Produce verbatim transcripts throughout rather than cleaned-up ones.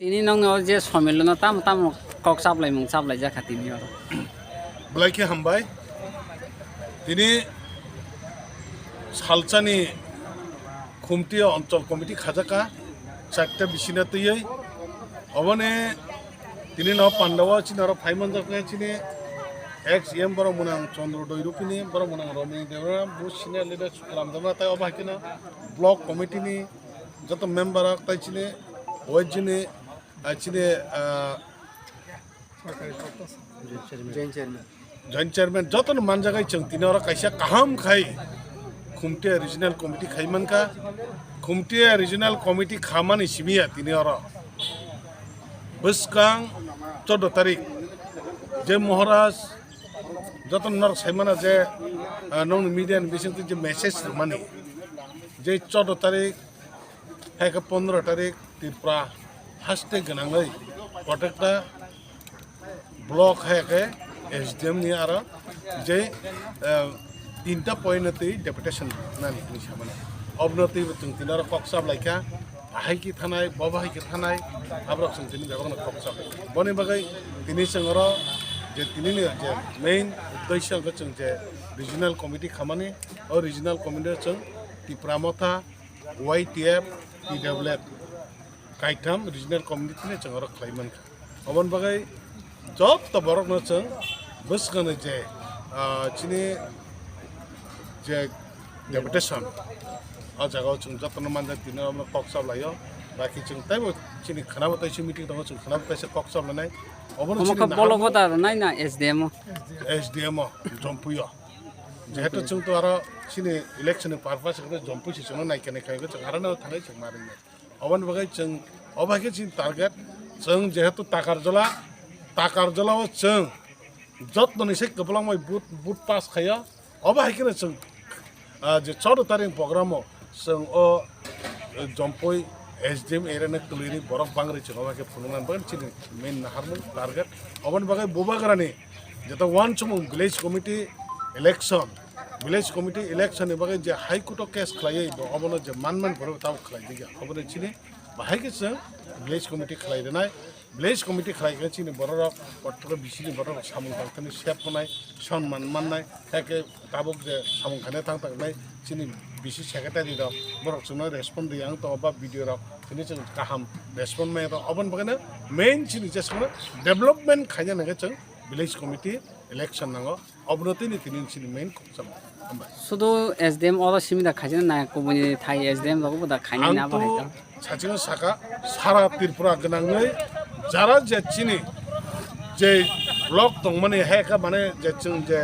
Tini nokni o je somilano tamo tamo kok chaplaimung chaplaijak kha tini oro. Belai khe hambai. Tini salsani Khumtia Anchal Committee khajaka charta bisina twiwi. Oboni tini no pandao chini oro phai manjak khe chini ex M borok mwnang Chandra Doirupini, borok mwnang Romini Debra, bo senior leader Suklam Debra, tai obo hai kheno block committee ni joto member rok tai chini ward ni, ah, chini, ah, Joint chairman. Joint chairman jotono manjagai chwng tini oro kaisa kaham khai Khumtia Regional Committee khai mankha. Khumtia Regional Committee khamani simi ya tini oro. Bwskang chordo tarik je Maharaj jotono norok saimana je, ah, nongni media ni bisingtwi je message rwmani je chordo tarik hai khe pondro tarik Tripura haste gwnangwi kotekta block hai khe S D M ni aro je, eh, tinta point twi deputation nani hinwi samani. Obno twi bo chwng tini oro kok chap lai kha, ahai khe thanai, bo bahai khe thanai, aborok chwng tini bebakno kok chap lai kha. Boni bagwi tini chwng oro je tini ni je main uddesho hwnkhe chwng je regional committee khamani, o regional committee o chwng Tipra Motha, Y T F, T W F, kaitham regional committee ni chwng oro khlai mankha. Oboni bagwi joto borokno chwng bwskangni je, ah, chini je deputation, o jaga o chwng jotono manjak tini omo kok chap laio. Baki chwng teibo chini khwnabo taisa meeting tongo, chwng khwnabo taisa kok chap lanai. Obono Omo chini kha nahar bolo goda rwnai na S D M o? S D M o, Jompui o. Jehetu chwng to aro chini election ni purpose khe Jompui se chwngno naikha naikha khe chwng aro no thangai chwng ma ringnai. Oboni bagwi chwng obo hai khe chini target, chwng jehetu Takarjala, Takarjala o chwng jotoni se kwbangma vote, vote pass khaio, obo hai kheno chwng, ah, je chordo tarik program o chwng o, eh, Jompui S D M area no kwlwini borok bangri chwng obo hai khe phunuknani bagwi chini main naharmung target. Oboni bagwi Bubagrani jeto uansukmung village committee election, village committee election ni bagwi je High Court o case khlaiwi bo obono je manmani borok tabuk khlai digya, obono chini bahai khe chwng village committee khlai rwnai. Village committee khlai khe chini borok rok, kotor bisini borok rok samung tangthani sep rwnai, sonman mannai, hai khe tabuk je samung khaina thang tangnai chini bisi secretary rok, borok chwngno respond rwya wng tongo ba B D O rok, tini chwng kaham respond maya tongo. Oboni bagwino main chini jesakno development khaina nangkhe chwng village committee election nango. Obono tini tini chini main khokchang. Hambai. Sudu S D M oro simi da khaina nai, kubuni thai S D M rok bo da khaina Ang nai abo to hai to. Sachingo saka, sara Tripura gwnangwi jara je chini je block tongmani hai kha mane je chwng je,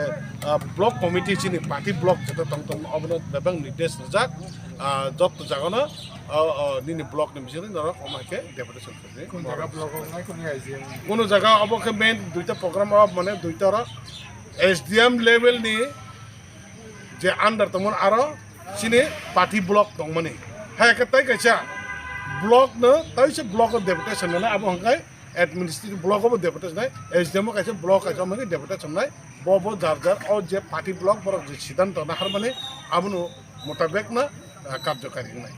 ah, block committee chini party block jeto tong tong obono bebak nirdesh rijak, ah, jotto jagano, ah, ah, nini block ni bisingtwi norok omo hai khe deputation khaidi. Kun jaga block o nai kun S D M? Kuno jaga obo khe main duita program o mane duita oro S D M level ni je under tongmani aro chini party block tongmani. Hai khe tai kaisa block no, tai se block o deputation nai, abo hwnkhai administrative block o bo deputation nai, S D M o kaisa block kaisa hwnkhai deputation nai, bo bo jar jar o je party block borok je siddhanto naharmani abono mutabek no, ah, karjokari wngnai.